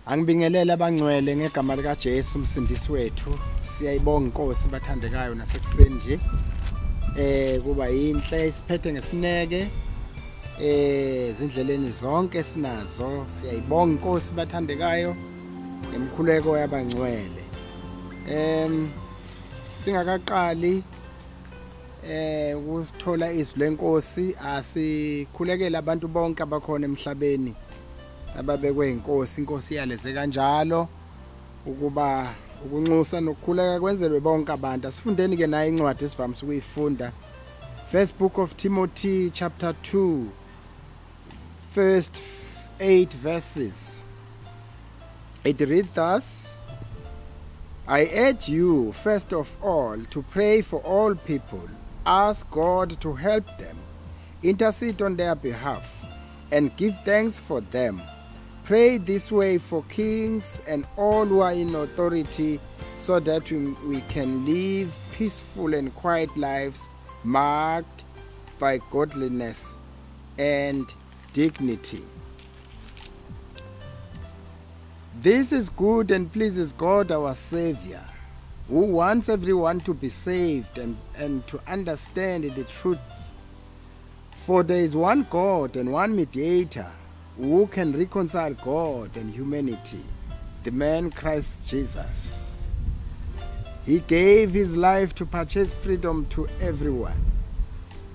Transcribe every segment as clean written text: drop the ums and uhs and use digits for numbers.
Angibingelele abangcwele ngegama lika Jesu umsindisi wethu. Siyayibonga inkosi bathandekayo nasekuseni nje. Kuba inhle isiphethe ngesineke ezindleleni zonke sinazo. Siyayibonga inkosi bathandekayo ngemkhuleko yabangcwele. Singakaqali ukusithola izwi lenkosi, asikhulekele abantu bonke abakhona emhlabeni ababekwe inkosi. Inkosi iyaleze kanjalo ukuba ukunxusa nokukhuleka kwenzelwe bonke abantu. Asifundeni ke nayo incwadi esivamise ukuyifunda, First Book of Timothy chapter 2 first 8 verses. It reads thus: I urge you first of all to pray for all people, ask God to help them, intercede on their behalf, and give thanks for them. Pray this way for kings and all who are in authority, so that we can live peaceful and quiet lives marked by godliness and dignity. This is good and pleases God our Savior, who wants everyone to be saved and to understand the truth. For there is one God and one mediator who can reconcile God and humanity, the man Christ Jesus. He gave his life to purchase freedom to everyone.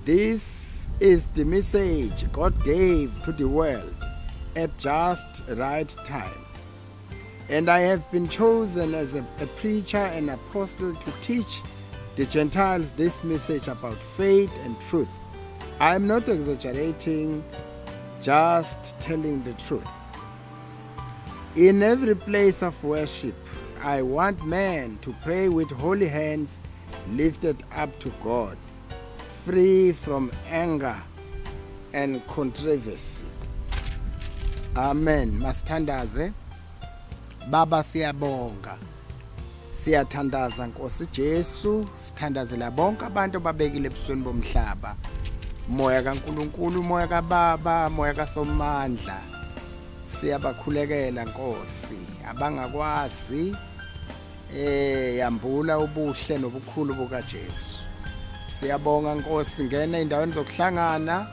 This is the message God gave to the world at just right time. And I have been chosen as a preacher and apostle to teach the Gentiles this message about faith and truth. I am not exaggerating, just telling the truth. In every place of worship, I want men to pray with holy hands lifted up to God, free from anger and controversy. Amen. Masithandaze. Baba, siyabonga. Siyathandaza Nkosi Jesu, sithandazela bonke abantu ababekile ebusweni bomhlaba. Moya kaNkuluNkulu, moya kaBaba, moya kaSomandla. Siyabakhulekela Nkosi, abangakwazi yambula ubuhle nobukhulu bukaJesu. Siyabonga Nkosi, ngena endaweni zokuhlangana,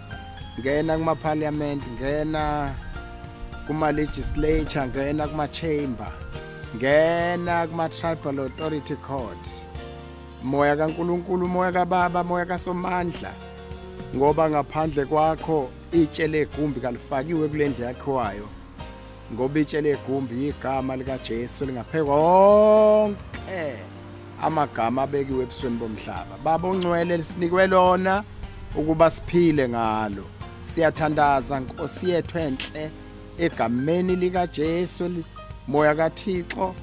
ngena kuma parliament, ngena kuma legislature, ngena kuma chamber, ngena kuma tribal authority court. Moya kaNkuluNkulu, moya kaBaba, moya kaSomandla, ngoba ngaphandle kwakho itshe legumbi kalifakiwe kulendlu yakhiwayo, ngoba itshe legumbi igama likaJesu lingaphekwa wonke amagama abekiwe ebusweni bomhlaba. Baba ongcwele, lisinikwe lona ukuba siphile ngalo. Siyathandaza Nkosi yethu enhle egameni likaJesu. Moya kaThixo,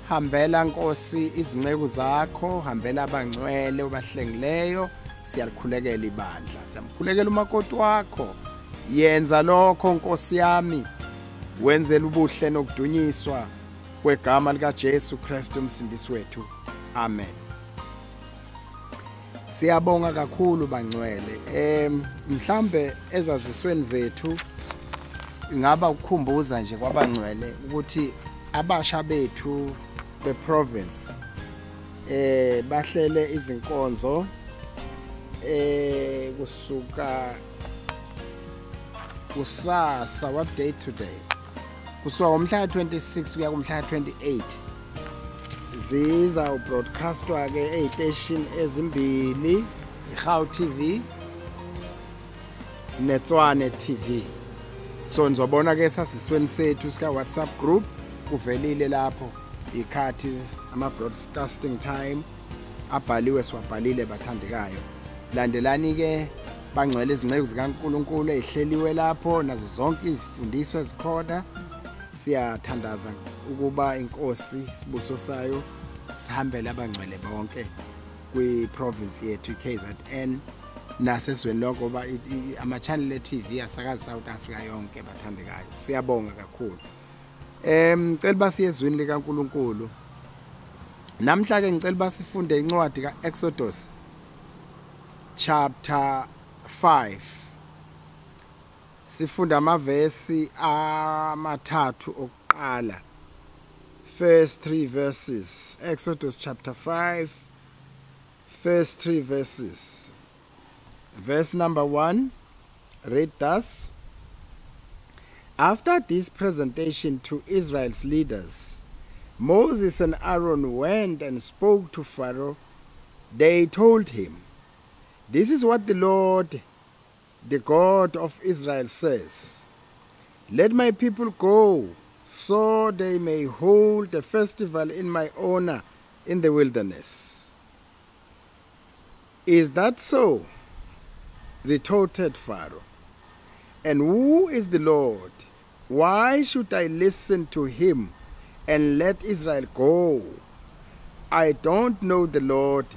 hambela Nkosi izinceku zakho, hambela abangcwele obahlengileyo. Siyalikhulekela ibandla, siyamkhulekela umakoti wakho. Yenza lokho Nkosi yami, wenzela ubuhle nokudunyiswa kwegama likaJesu Kristu umsindisi wethu. Amen. Siyabonga kakhulu bangcwele. Mhlambe ezazisweni zethu ingaba ukukhumbuza nje kwabangcwele ukuthi abasha bethu beprovince bahlele izinkonzo kusuka kusasa. What day today? Kusuka ngomhla 26 kuya kumhla 28 ziza ubroadcastwa ke eziteshini ezimbili, iGauteng TV neTshwane TV. So nizobona ke sasisweni sethu sika WhatsApp group kuvelile lapho ikhathi ama broadcasting time abhaliwe, siwabhalile bathandekayo. Landelani ke bangcwele izinceku zikaNkuluNkulu ezihleliwe lapho nazo zonke izifundiso ezikhona. Siyathandaza ukuba inkosi sibuso sayo sihambele abangcwele bonke kwi province yethu iKZN nasezweni lonke, ngoba ama channel e TV asakaza South Africa yonke bathandekayo. Siyabonga kakhulu. Ngicela basiye ezwini likaNkuluNkulu. Namhla ke ngicela basifunde incwadi kaExodus chapter 5. Sifunda amavesi amathathu okuqala. first 3 verses. Exodus chapter 5, first 3 verses. Verse number 1, read thus. After this presentation to Israel's leaders, Moses and Aaron went and spoke to Pharaoh. They told him, "This is what the Lord, the God of Israel, says. Let my people go, so they may hold the festival in my honor in the wilderness." "Is that so?" retorted Pharaoh. "And who is the Lord? Why should I listen to him and let Israel go? I don't know the Lord,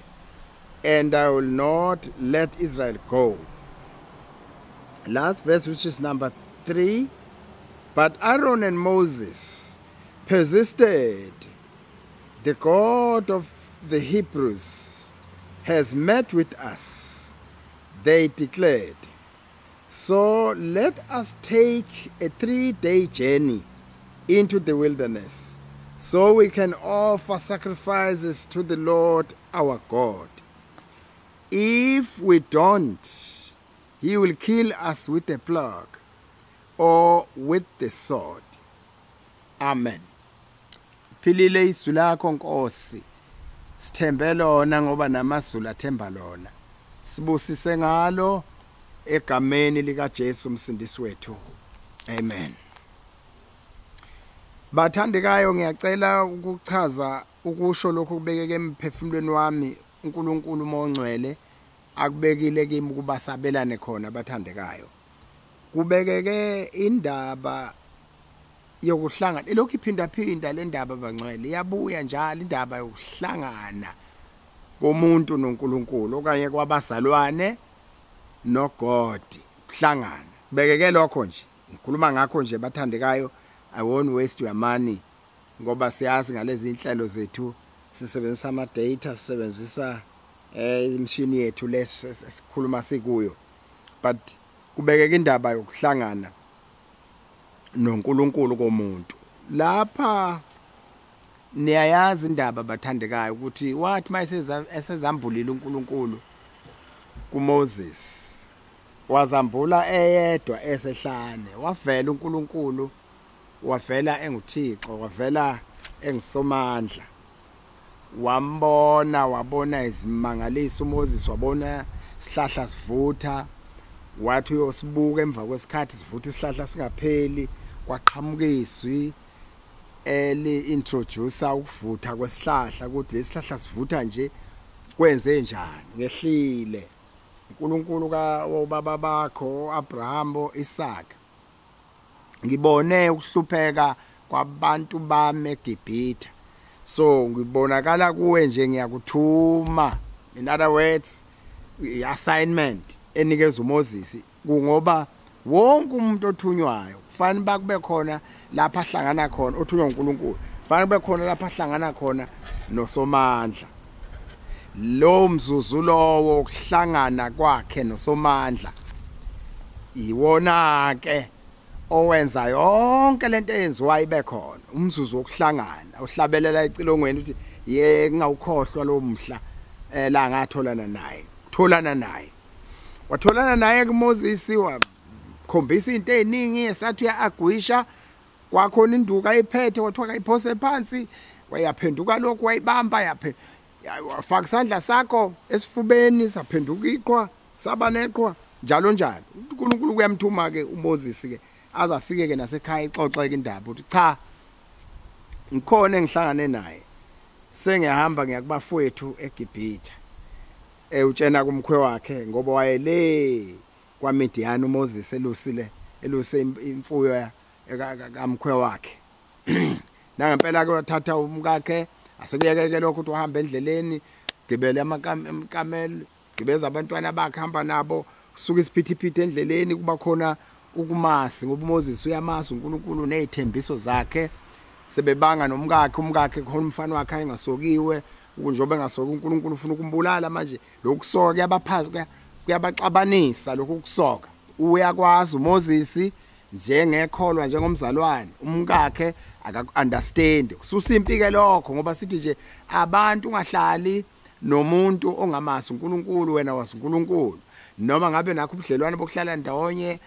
and I will not let Israel go." Last verse, which is number 3. But Aaron and Moses persisted. "The God of the Hebrews has met with us," they declared. "So let us take a 3-day journey into the wilderness, so we can offer sacrifices to the Lord our God. If we don't, he will kill us with a plague or with the sword." Amen. Philile izwi lakho Nkosi. Sithembe lona ngoba namazulu athemba lona. Sibusise ngalo egameni lika Jesu umsindisi wethu. Amen. Bathandekayo, ngiyacela ukuchaza ukusho lokhu kubekeke emphefumulweni wami uNkulunkulu mongcwele akubekile kimi kuba sabelane khona bathandekayo. Kubekeke indaba yokuhlangana, ilokhu iphinda phinda le ndaba bangcwele, iyabuya njalo indaba yokuhlangana komuntu noNkulunkulu okanye kwabazalwane noGod, kuhlangana. Kubekeke lokho nje, ngikhuluma ngakho nje bathandekayo. I won't waste your money ngoba siyazi ngalezi inhlelo zethu sisebenzisa ama data, sisebenzisa imishini yethu lesikhuluma sikuyo, but kubekeke indaba yokuhlangana noNkulunkulu komuntu. Lapha niyayazi indaba bathandekayo ukuthi wathi mayesezambulile uNkulunkulu kuMoses, wazambula eyedwa esehlane, wavela uNkulunkulu, wavela enguThixo, wavela engisomandla. Wambona, wabona izimangaliso uMoses, wabona isihlahla sivutha, wathi uyosibuka emva kwesikhathi sivutha isihlahla singapheli, kwaqhamuka izwi eli introduce ukuvutha kwesihlahla ukuthi lesihlahla sivutha nje kwenze njani. Ngehlile uNkulunkulu kaobaba bakho Abraham, Isaac, ngibone ukuhlupheka kwabantu bami eGibhithe, so ngibonakala kuwe nje ngiyakuthuma. In other words, i-assignment enikezwe uMoses, kungoba wonke umuntu othunywayo kufanele bakube khona lapha ahlangana khona, othunywa uNkulunkulu kufanele kube khona lapha ahlangana khona noSomandla. Lo mzuzu lowo ukuhlangana kwakhe noSomandla iwona ke owenza yonke lento eyenziwa ibe khona, umzuzu wokuhlangana. Uhlabelela ecilongweni uthi ye ngingawukhohlwa lo mhla la ngatholana naye, tholana naye, watholana naye kuMoses, wakhombisa into eziningi esathi uyaagwisha, kwakhona induku ayiphethe wathiwa kayiphose phansi, wayaphenduka lokhu wayibamba, yaphe wafaka isandla sakho esifubeni saphenduka iqhwa, saba neqhwa, njalo njalo. uNkulunkulu kuyamthuma ke uMoses ke azafike ke nasekhaya ixoxeke indaba ukuthi cha, ngikhona engihlangane naye, sengiyahamba ngiyakubafowethu eGibhithe. Utshena kumkhwe wakhe ngoba wayele kwaMidiyani uMoses elusile, eluse imfuyo kamkhwe wakhe. Nangempela ke wathatha umkakhe, asekuyeke lokho ukuthi uhamba endleleni, gibele amakamelo, gibeza abantwana bakhe, hamba nabo, kusuka isiphithiphithi endleleni, kuba khona ukumasi ngoba uMoses uyamasi uNkulunkulu nezithembiso zakhe. Sebebanga nomkakhe, umkakhe khona umfana wakhe engasokiwe, njengoba engasoki uNkulunkulu ufuna ukumbulala manje. Lokusoka kuyabaphaza, kuyabaxabanisa lokhu kusoka. Uyakwazi uMoses njengekholwa, njengomzalwane, umkakhe akaku-understand. Kususa impi ke lokho, ngoba sithi nje abantu ungahlali nomuntu ongamazi uNkulunkulu, wena wazi uNkulunkulu. Noma ngabe nakho ubudlelwane bokuhlala ndawonye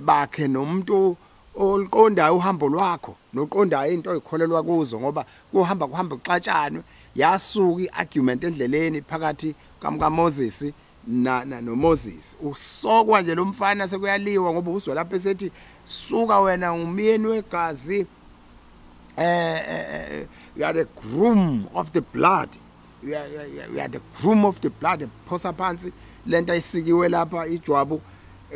bakhe nomuntu oluqondayo uhambo lwakho, noqondayo into oyikholelwa kuzo, ngoba kuhamba kuhamba kuxatshanwe. Yasuka i-argument endleleni phakathi kaMoses na noMoses. Usokwa nje lo mfana sekuyaliwa, ngoba uzwa lapha esethi suka wena umyeni wegazi, you are the groom of the blood, you are the groom of the blood. Phosa phansi lento ayisikiwe lapha ijwabu,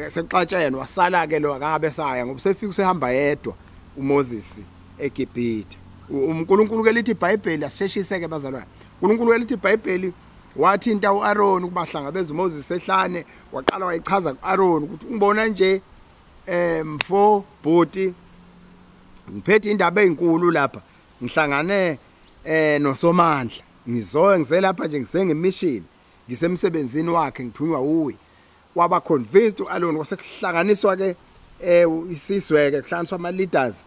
sekuxatshene. Wasala ke lo akabe saya, ngoba sefika usehamba yedwa uMoses eGibhithe. uNkulunkulu ke lithi iBhayibheli, asisheshise ke bazalwane, uNkulunkulu ke lithi iBhayibheli wathinta uAaron ukuba hlangabeze uMoses ehlane. Waqala wayichaza kuAaron ukuthi ungibona nje mfo bhuti, ngiphethe indaba ezinkulu lapha, ngihlangane noSomandla, ngize lapha nje ngise ngemission, ngisemsebenzini wakhe, ngithunywa uwe. Waba convinced uAaron. Kwasekuhlanganiswa ke isizwe ke, kuhlanganiswa ama leaders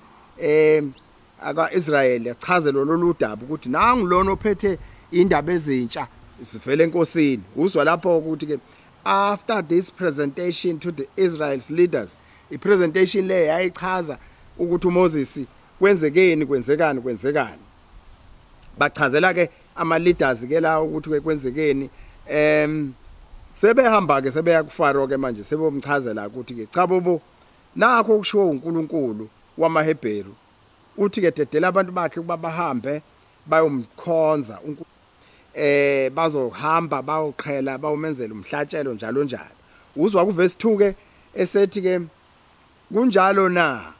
akwaIsrael, achazelwe lolu daba ukuthi nangu lona ophethe indaba ezintsha sivele enkosini. Uzwa lapho ukuthi ke after this presentation to the Israel's leaders, i-presentation le yayichaza ukuthi uMoses kwenzekeni, kwenzekani, kwenzekani. Bachazela ke ama leaders ke la ukuthi kwenzekeni. Sebehamba ke sebeya kuFaro ke manje, sebomchazela ukuthi ke cha bobo, nakho okushiwo uNkulunkulu wamaHebheru, uthi ke dedela abantu bakhe kuba bahambe bayomkhonza, bazohamba bayoqhela bayomenzela umhlatshelo njalo njalo. Uzwa ku verse 2 ke esethi ke kunjalo na,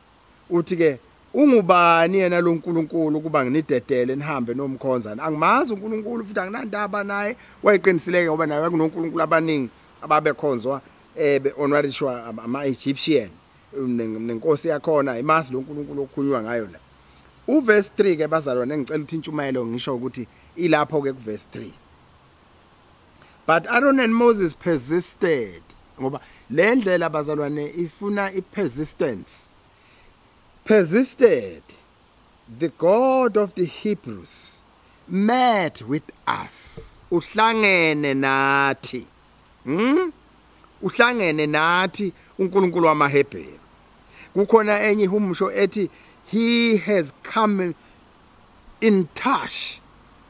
uthi ke ungubani yena lo nkulunkulu kuba nginidedele nihambe nomkhonza? Angimazi uNkulunkulu futhi anginandaba naye. Wayeqinisileke ngoba naye kunonkulunkulu abaningi ababekhonzwa behonorishwa ama-Egyptian, nenkosi yakhona imazi lo nkulunkulu okukhulunywa ngayo la. Uverse 3 ke bazalwane, ngicela ukuthi intshumayelo ngisho ukuthi ilapho ke kuverse 3. But Aaron and Moses persisted, ngoba le ndlela bazalwane ifuna i-persistence. Persisted, the God of the Hebrews met with us. Uhlangene nathi. Uhlangene nathi uNkulunkulu wamaHebheru. Kukhona enye ihumusho ethi he has come in touch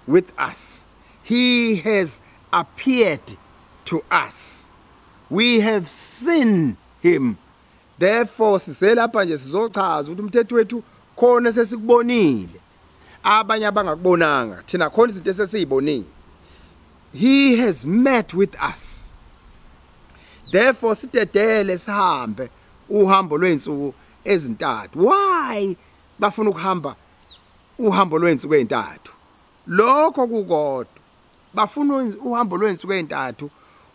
with us. He has appeared to us. We have seen him. Therefore siselapha nje sizochaza ukuthi umthetho wethu khona sesikubonile, abanye abangakubonanga, thina khona izinto esesizibonile. He has met with us. Therefore sidedele sihambe uhambo lwezinsuku ezintathu. Why bafuna ukuhamba uhambo lwezinsuku ezintathu? Lokho kukodwa, bafuna uhambo lwezinsuku ezintathu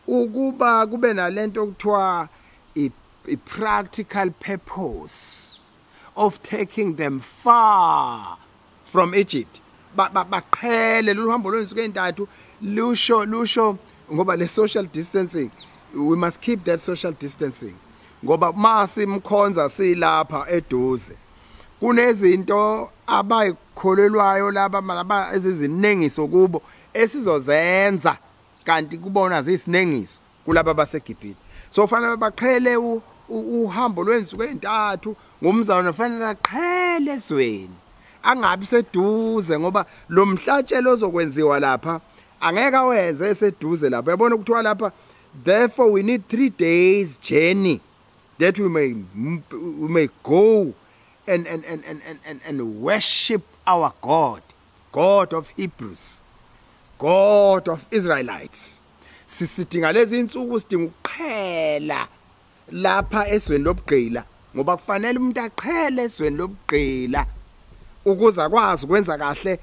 ukuba kube nalento okuthiwa a practical purpose of taking them far from Egypt. Baqhele lolu hambo lwezinsuku ezintathu, lusho ngoba le social distancing, we must keep that social distancing, ngoba masimkhonza silapha eduze kunezinto abayikholelwayo laba ezizinengiso kubo esizozenza kanti kubona ziyisinengiso kulaba baseGibhithe. So fanele baqhele uhambo lwensuku ezintathu. Ngumzalwane fanele aqhele ezweni, angabi seduze, ngoba lo mhlatshelo ozokwenziwa lapha angeke awenze eseduze lapha. Uyabona ukuthiwa lapha, therefore we need 3 days journey that we may go and worship our God, God of Hebrews, God of Israelites. Sisidinga lezi insuku, sidinga ukuqhela lapha ezweni lobugqila, ngoba kufanele umuntu aqhele ezweni lobugqila ukuze akwazi ukwenza kahle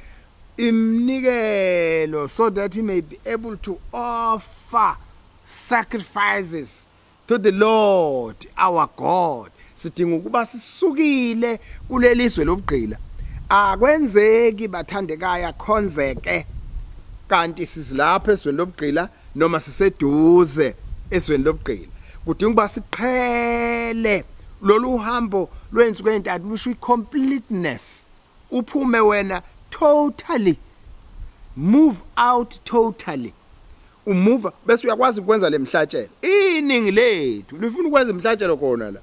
iminikelo, so that he may be able to offer sacrifices to the Lord our God. Sidinga ukuba sisukile kulelizwe lobugqila. Akwenzeki bathandekayo akhonzeke kanti sisilapha ezweni lobugqila noma siseduze ezweni lobugqila. Kudinga ukuba siqhele Lolu hambo lwensuku ezintathu lusho i-completeness. Uphume wena totally, move out totally, umuva bese uyakwazi ukwenza lemhlatshelo. Iningi lethu lifuna ukwenza imhlatshelo khona la,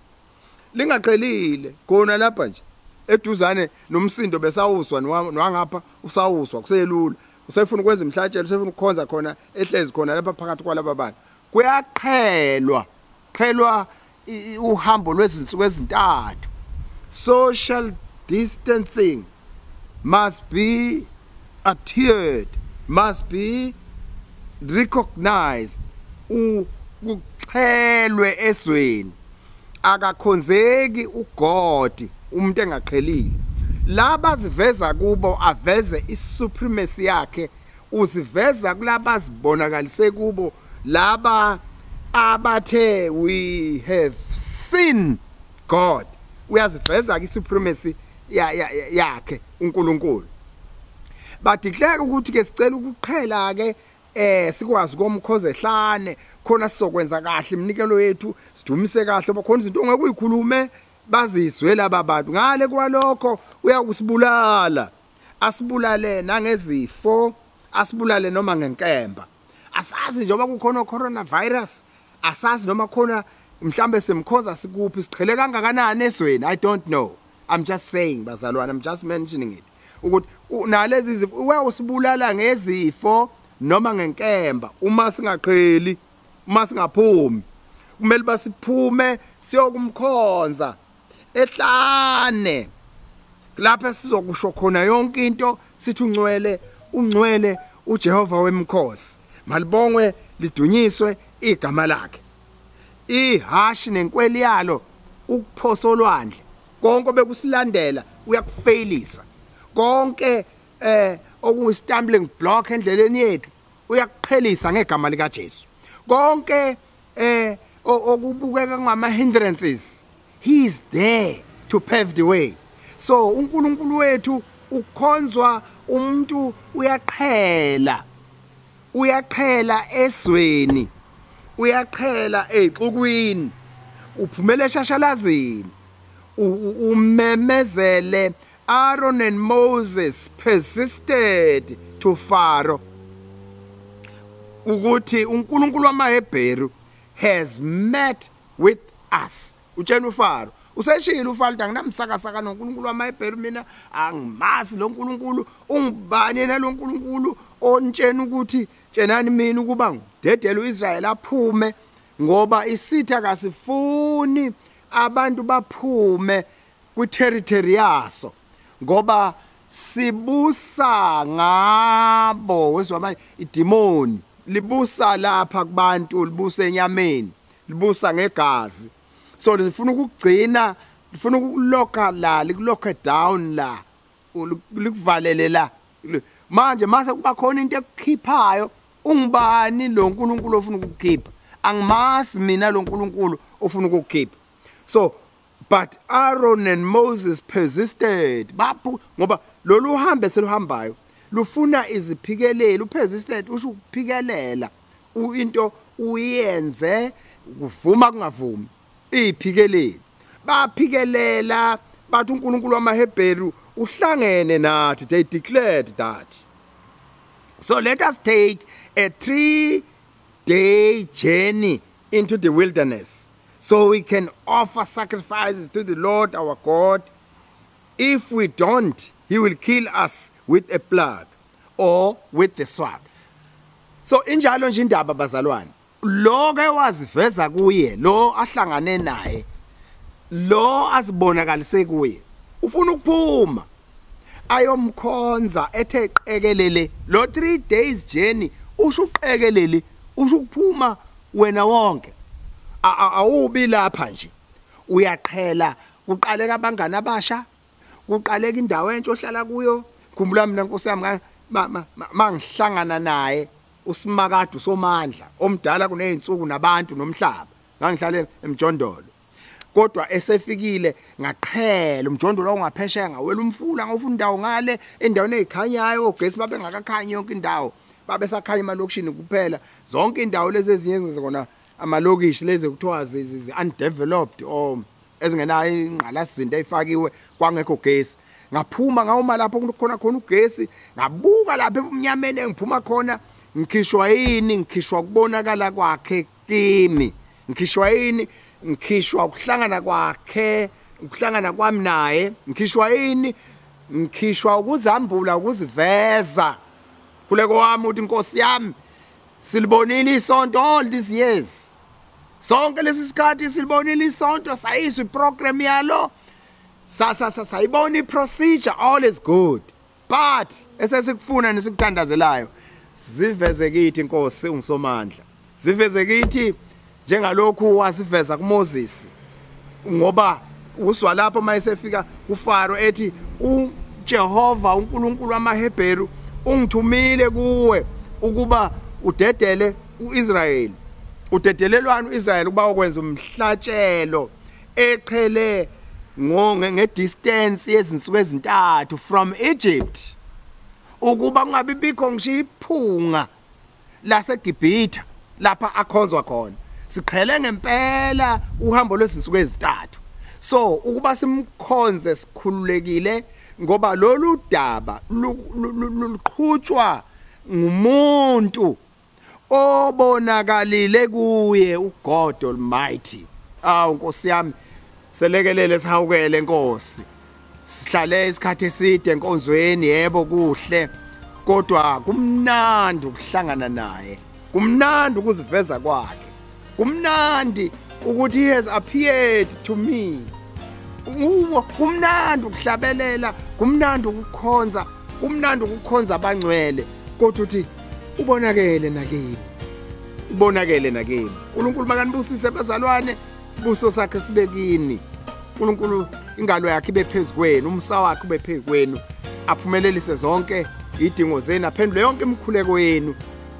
lingaqhelile khona lapha nje eduzane nomsindo besawuswa nwangapha usawuswa kuselula, usefuna ukwenza imhlatshelo, usefuna ukukhonza khona ehlezi khona lapha phakathi kwalaba bantu. Kuyaqhelwa qhelwa uhambo lwezinsuku ezintathu. Social distancing must be adhered, must be recognized. Kuqhelwe ezweni, akakhonzeki uGod umuntu engaqhelile. Laba ziveza kubo aveze isupremacy yakhe, uziveza kulaba zibonakalise kubo laba abathe we have seen God. Uyaziveza ke isupremacy yakhe uNkulunkulu. Badeclare ukuthi ke sicela ukuqhela ke sikwazi komkhoze ehlane khona sizokwenza kahle iminikelo yethu, sidumise kahle, bakhona izinto ongeke uyikhulume bazizwe laba bantu. Ngale kwalokho uyakusibulala, asibulale nangezifo, asibulale noma ngenkemba. Asazi njengoba kukhona coronavirus, asazi noma khona mhlambe simkhonza sikuphi, siqhele kangakanani ezweni. I don't know, I'm just saying bazalwane, I'm just mentioning it ukuthi nalezi izifo uyawusibulala ngezifo noma ngenkemba uma singaqheli, uma singaphumi. Kumele basiphume siyokumkhonza ehlane lapha sizokusho khona yonke into, sithi ungcwele, ungcwele uJehova wemkhosi, malibongwe lidunyiswe igama lakhe. Ihashi nenkweli yalo ukuphosa olwandle, konke bekusilandela uyakufailisa, konke okuyi stumbling block endleleni yethu uyakuqhelisa ngegama lika Jesu. Konke okubukeka ngama hindrances, he is there to pave the way. So uNkulunkulu wethu ukhonzwa umuntu uyaqhela, uyaqhela esweni, uyaqhela ezixukwini, uphumela eshashalazini, umemezele. Aaron and Moses persisted to Pharaoh ukuthi uNkulunkulu wamaHebheru has met with us. Utshela uFaro, useshilo uFaro anginamsakasaka noNkulunkulu wamaHebheru, mina angimazi lo nkulunkulu, ungibani yena lo nkulunkulu ontshena ukuthi tshenani mina ukuba ngidedele uIsrael aphume, ngoba isitha kasifuni abantu baphume kwi-territory yaso, ngoba sibusa ngabo. Wezwa manje idemoni libusa lapha kubantu, libusa enyameni, libusa ngegazi. So lifuna ukugcina, lifuna ukuloka la, likulocka down la, likuvalele la. Manje mase kuba khona into ekukhiphayo, ungibani lo nkulunkulu ofuna ukukukhipha? Angimazi mina lo nkulunkulu ofuna ukukukhipha. So but Aaron and Moses persisted. Baphu ngoba lolu hambe seluhambayo lufuna iziphikelelo. Upersisted usho ukuphikelela into uyenze kuvuma kungavumi, iphikelele. Baphikelela bathi uNkulunkulu wamaHebheru uhlangene nathi. They declared that. So let us take a 3-day journey into the wilderness so we can offer sacrifices to the Lord our God. If we don't, he will kill us with a plague or with the sword. So injalo nje indaba bazalwane, lo ke waziveza kuye, lo ahlangane naye, lo azibonakalise kuye, ufuna ukuphuma ayomkhonza ethe qekelele. Lo 3 days journey usho uqekelele, usho ukuphuma wena wonke, awubi lapha nje, uyaqhela. Kuqaleka abangani abasha, kuqaleka indawo entsha ohlala kuyo. Khumbula mina Nkosi yami mangihlangana naye uSimakade uSomandla omdala kunezinsuku nabantu nomhlaba, ngangihlale emjondolo, kodwa esefikile ngaqhela umjondolo ongaphesheya, ngawela umfula, ngawufuna indawo ngale endaweni ezikhanyayo, ogesi babengakakhanyi yonke indawo, babesakhanya emalokishini kuphela. Zonke indawo lezi ezinye zona amalokishi lezi kuthiwa zi undeveloped or ezingenayo ingqalasizinda efakiwe, kwangekho gesi. Ngaphuma ngawuma lapho khona khona ugesi, ngabuka lapha ebumnyameni engiphuma khona. Ngikhishwa yini? Ngikhishwa kubonakala kwakhe kimi. Ngikhishwa yini? Ngikhishwa ukuhlangana kwakhe, ukuhlangana kwami naye. Ngikhishwa yini? Ngikhishwa ukuzambula, ukuziveza. Khuleko wami uthi Nkosi yami, silibonile isonto all these years. Sonke lesi sikhathi silibonile isonto, sayiswa iprogram yalo, sayibona iprocedure, all is good. But esesikufuna nesikuthandazelayo, ziveze kithi Nkosi ungisomandla. Ziveze kithi njengalokhu wasiveza kuMoses, ngoba uswa lapho mayesefika kuFaro ethi uJehova uNkulunkulu wamaHebheru ungithumile kuwe ukuba udedele uIsrayeli. Udedelelwana uIsrayeli ukuba ukwenza umhlatshelo eqhele ngedistance yezinsuku ezintathu from Egypt, ukuba kungabi bikho ngisho iphunga laseGibhithe lapha akhonzwa khona. Siqhele ngempela uhambo lwezinsuku ezintathu. So ukuba simkhonze sikhululekile, ngoba lolu daba luqhutshwa ngumuntu obonakalile kuye, uGod Almighty. Awu Nkosi yami, selekelele, sihawukele Nkosi. Sihlale isikhathi eside enkonzweni, yebo kuhle, kodwa kumnandi ukuhlangana naye, kumnandi ukuziveza kwakhe, kumnandi ukuthi he has appeared to me. Kumnandi ukuhlabelela, kumnandi ukukhonza, kumnandi ukukhonza abangcwele, kodwa uthi ubonakele nakimi, ubonakele nakimi. uNkulunkulu makanibusise bazalwane, sibuso sakhe sibe kini. uNkulunkulu ingalo yakhe ibe phezulu kwenu, umsa wakhe ube phezulu kwenu, aphumelelise zonke idingo zenu, aphendule yonke imikhuleko yenu.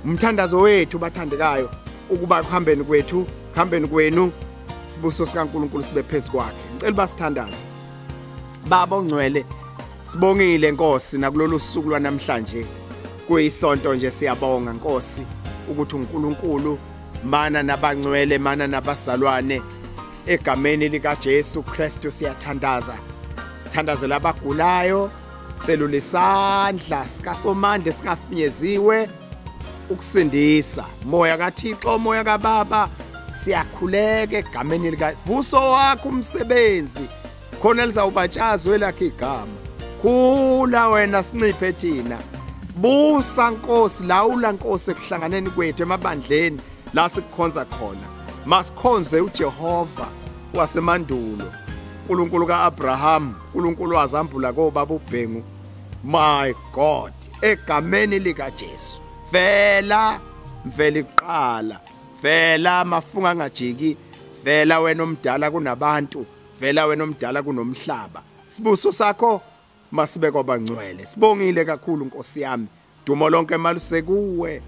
Umthandazo wethu bathandekayo ukuba kuhambeni kwethu, kuhambeni kwenu, sibuso sikaNkulunkulu sibe phezulu kwakhe. Ngicela basithandaze. Baba ongcwele, sibongile Nkosi nakulolu suku lwanamhlanje, kuyisonto nje. Siyabonga Nkosi ukuthi uNkulunkulu mana nabangcwele, mana nabazalwane. Egameni lika Jesu Kristu siyathandaza. Sithandazela abagulayo, selula isandla sikaSomandla singafinyeziwe ukusindisa. Moya kaThixo, moya kaBaba, siyakhuleka egameni lika vuso wakho umsebenzi, khona lizawubatshazwe lakhe igama. Khula wena, sinciphe thina. Busa Nkosi, lawula Nkosi ekuhlanganeni kwethu emabandleni la sikukhonza khona. Masikhonze uJehova wasemandulo, uNkulunkulu kaAbraham, uNkulunkulu wazambula kobaba uBhengu. My God, egameni lika Jesu, vela mveli kuqala, vela mafunga angajiki, vela wena omdala kunabantu, vela wena omdala kunomhlaba. Sibuso sakho masibe kwabangcwele. Sibongile kakhulu Nkosi yami, dumo lonke maluse kuwe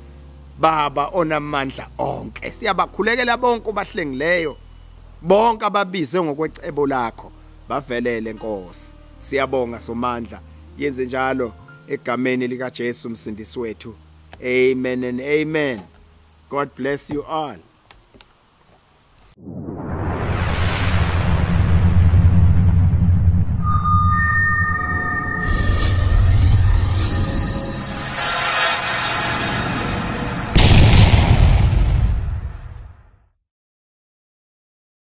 Baba onamandla onke. Siyabakhulekela bonke abahlengileyo, bonke ababize ngokwecebo lakho, bavelele Nkosi. Siyabonga Somandla, yenze njalo egameni lika Jesu umsindisi wethu. Amen and amen. God bless you all.